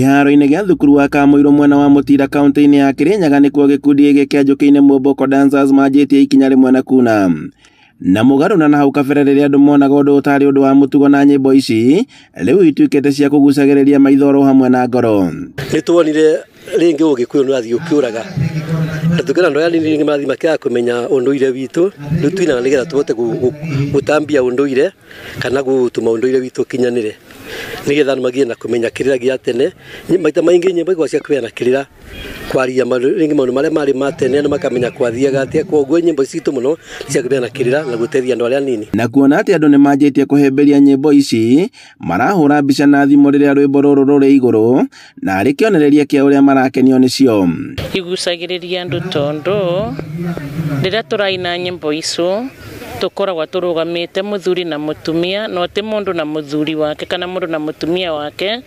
Kĩharo-inĩ gĩa thukuru wa Kamũirũ mwena wa Mũtira kaunti-inĩ ya Kĩrĩnyaga nĩkuo gĩkundi gĩkĩ kĩa Njũkĩ-inĩ Mwomboko Dancers manjĩtie ikinya rĩmwe na kuna. Na mũgarũ na hau kabere rĩrĩa andũ monaga ũndũ ũtarĩ ũndũ wa mũtugo na nyĩmbo ici rĩu ituĩkĩte cia kũgucagĩrĩria maitho oro hamwe na ngoro. Nĩ tuonire rĩngĩ ũgĩkũyũ nĩ ũrathiĩ ũkĩũraga na tũkĩona andũ aya nini rĩngĩ marathiĩ makĩaga kũmenya ũndũire witũ. Rĩu tuinaga nĩgetha tũhote gũtambia ũndũire kana gũtũma ũndũire witũ ũkinyanĩre, nĩgetha andũ magĩe na kũmenya kĩrĩra gĩa tene. Maita maingĩ nyĩmbo ikoragwo cia kũheana kĩrĩra, kwaria rĩngĩ maũndũ marĩa marĩ ma tene, andũ makamenya kwathiaga atĩa. Koguo nyĩmbo citũ mũno nĩ cia kũheana kĩrĩra na gũteithia andũ arĩa anini. Na kuona atĩ andũ nĩ manjĩtie kũhĩmbĩria nyĩmbo ici, marahũra mbica na thimũ rĩrĩa rwĩmbo rũrũ rũrĩ igũrũ, na arĩ kĩonereria kĩa ũrĩa marakenio nĩcio. Igucagĩrĩria andũ tondũ rĩrĩa tũraina nyĩmbo icio tũkoragwo tũrũgamĩte mũthuri na mũtumia, no ti mũndũ na mũthuri wake kana mũndũ na mũtumia wake,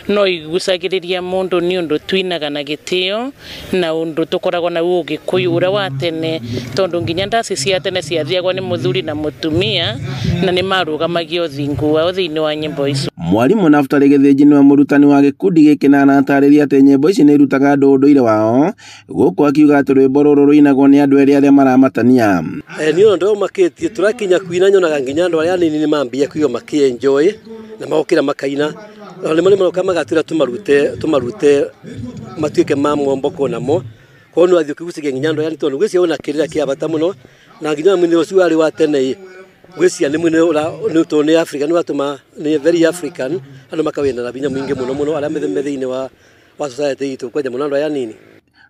no igucagĩrĩria mũndũ nĩ ũndũ tuinaga na gĩtĩo na ũndũ tũkoragwo na ũgĩkũyũ ũrĩa wa tene, tondũ nginya ndaci cia tene ciathiagwo nĩ mũthuri na mũtumia na nĩ marũgamagia ũthingu wao thĩinĩ wa nyĩmbo icio. Mwarimũ Naftali Gĩthĩnji nĩwe mũrutani wa gĩkundi gĩkĩ na aratarĩria atĩ nyĩmbo ici nĩ irutaga andũ ũndũire wao, gũkũ akiuga atĩ rwĩmbo rũrũ rũinagwo nĩ andũ erĩ arĩa maramatania. Niĩ ona ndĩraumakĩtie tũrakinya kuina nyonaga nginya andũ arĩa anini nĩ mambia kũigua makĩ-enjoy na magokĩra makaina. Na nĩ maroka magatwĩra tũmarute matuĩke ma mwomboko namo. Koguo nĩ wathiĩ ũkĩgucagia nginya andũ aya tondũ ngwĩciria ona kĩrĩra kĩa bata mũno, na nginya mũini ũcio warĩ wa tene ĩ, ngwĩciria nĩ mũini nĩ tondũ nĩ Africa, nĩ watũma nĩ very African, andũ makawenda na hinya mũingĩ mũno mũno arĩa me thĩinĩ wa society itũ, kwanja mũno andũ aya anini.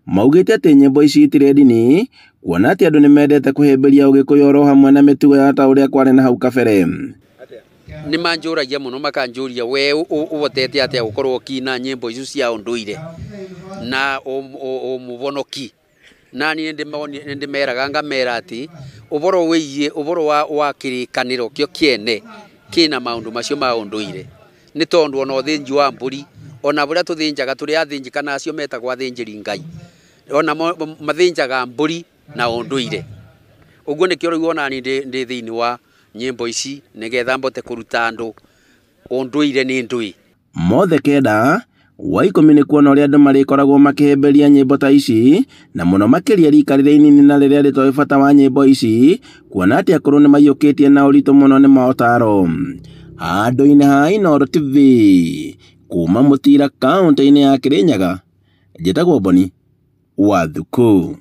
Maugĩte atĩ nyĩmbo ici itirĩ ndini, kuona atĩ andũ nĩ mendete kũhĩmbĩria ũgĩkũyũ oro hamwe na mĩtugo ya ta ũrĩa kwarĩ na hau kabere. Nĩ manjũragia mũno, makanjũria we ũhotete atĩa gũkorwo ũkĩina nyĩmbo icio cia ũndũire na ũmũvonoki. Na niĩ nĩ ndĩmeraga ngamera atĩ ũhoro wĩgiĩ ũhoro wa kĩrĩkanĩro kĩo kĩene kĩna maũndũ macio ma ũndũire, nĩ tondũ ona ũthĩnji wa mbũri ona ũrĩa tũthĩnjaga tũrĩ athĩnji kana acio metagwo athĩnjĩri Ngai, ona mathĩnjaga mbũri na ũndũire. Ũguo nĩkĩo rĩu ona niĩ ndĩ thĩinĩ wa nyĩmbo ici nĩgetha mbote kũruta andũ ũndũire nĩ ndũĩ. Mothe kenda wa ikũmi nĩ kuona ũrĩa andũ marĩkoragwo makĩhĩmbĩria nyĩmbo ta ici, na mũno makĩria rika rĩrĩa inini na rĩrĩa rĩtoĩ bata wa nyĩmbo ici, kuona atĩ akũrũ nĩ maiyũkĩtie na ũritũ mũno nĩ maũtaro. Handũ-inĩ ha Inooro TV kuma Mũtira kaũntĩ-inĩ ya Kĩrĩnyaga, njĩtagwo Boni wa Thuku.